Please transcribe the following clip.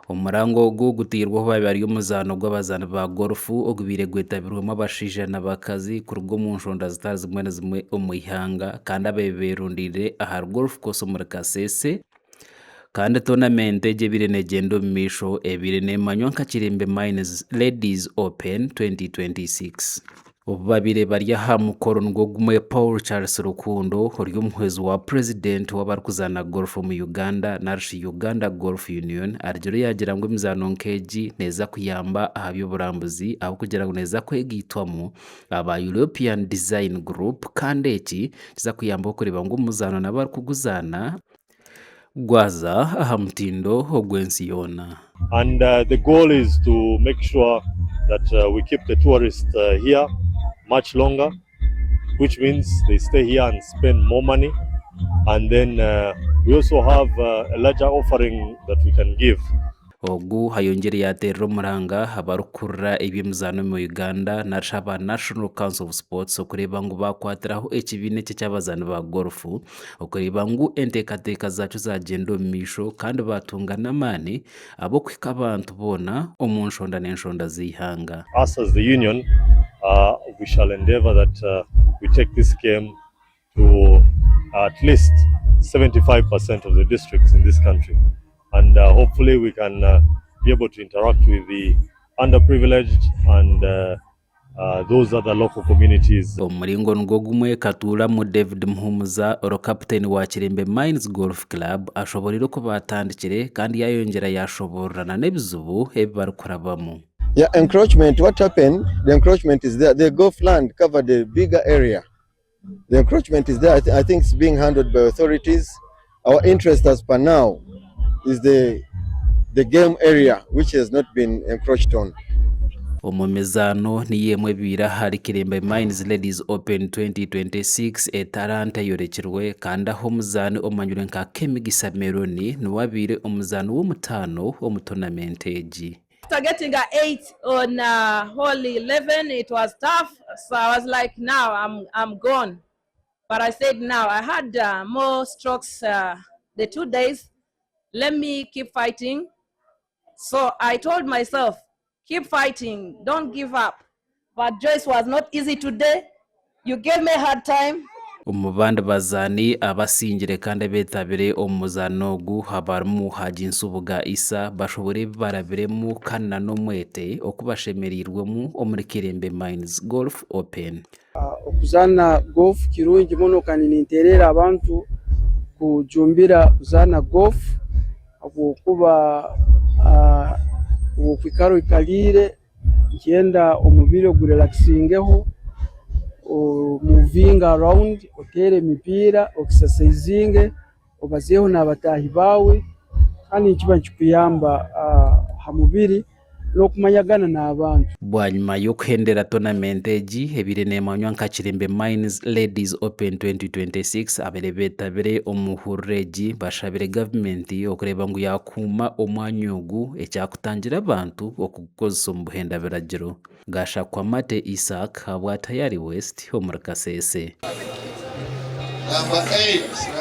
Omuranga ogu guteirweho baaba bari omuzaano gw'abazaani ba gorufu ogubaire gwetabirwemu abashaija n'abakazi kuruga omu nshonda zitari zimwe na zimwe omu ihanga kandi ababaire beerundaire ahari Golf Course omuri Kasese. Kandi toonamenti egi ebaire neegyenda omu maisho ebaire neemanywa nka Kilembe Mines Ladies Open 2026. Obu babaire bari aha mukoro nigwo gumwe, Paul Charles Rukundo ori omuhwezi wa purezidenti w'abarikuzaana golf omu Uganda narishi Uganda Golf Union arugire yaagira ngu emizaano nk'egi neeza kuyamba aha by'oburambuzi ahabw'okugira ngu neeza kwegaitwamu aba European Design Group kandi eki kiza kuyambaho kureeba ngu omuzaano n'abarikuguzaana gwaza aha mutindo ogw'ensi yoona. And the goal is to make sure that we keep the tourists here much longer which means they stay here and spend more money and then we also have a larger offering that we can give. Ogu ayongyire yaateerera omuranga abarikukurira eby'emizaano omu Uganda narishi aba National Council of Sports okureeba ngu baakwatiraho ekibiina eki eky'abazaani ba gorufu okureeba ngu enteekateeka zaakyo zaagyenda omu maisho kandi baatunga n'amaani ab'okuhika abantu boona omu nshonda n'enshonda z'eihanga. Us as the union we shall endeavour that we take this game to at least 75% of the districts in this country and hopefully we can be able to interact with the underprivileged and those other local communities. Omu muringo nigwo gumwe, Katuuramu David Muhumuza ori kaputeni wa Kilembe Mines Golf Club ashoboreire oku baatandikire kandi yaayongyera yaashoboorora n'ebizibu ebi barikurabamu. Yeah, encroachment, what happened, the encroachment is there, the golf land covered a bigger area. The encroachment is there, I think it's being handled by authorities. Our interest as per now is the game area which has not been encroached on. Omu mizaano niyo emwe ebaire ahari Kilembe Mines Ladies Open 2026 etalanta eyorekirwe kandi ahu omuzaani omanyirwe nka Kemigisa Meloni niwe abaire omuzaani w'omutaano omu toonamenti egi. After getting a 8 on hole 11, it was tough. So I was like, now I'm gone. But I said, now I had more strokes the 2 days. Let me keep fighting. So I told myself, keep fighting, don't give up. But Joyce was not easy today. You gave me a hard time. Omu bandi bazaani abasingire kandi abeetabire omu muzaano ogu habarimu Haji Nsubuga Issa bashobora ebi barabiremu kandi n'omwete oku bashemereirwemu omuri Kilembe Mines Golf Open. Okuzaana golf kirungi muno kandi ninteerera abantu kujumbira kuzaana golf ahabw'okuba okwikara oikariire nikyenda omubiri ogurelaxingeho, omovinge around, oteere emipiira, oexercisinge, obazeeho n'abataahi baawe kandi nikiba nikikuyamba ha mubiri n'okumanyagana n'abantu. Bwanyima y'okuhendera toonamenti egi ebaire neemanywa nka Kilembe Mines Ladies Open 2026, abaire beetabire omu huriro egi bashabire gavumenti okureeba ngu yaakuuma omwanya ogu ekyakutangira abantu okugukozesa omu buhenda biragiro. Gashakwamate Isaac ahabwa Tayari West omuri Kasese. Number 8.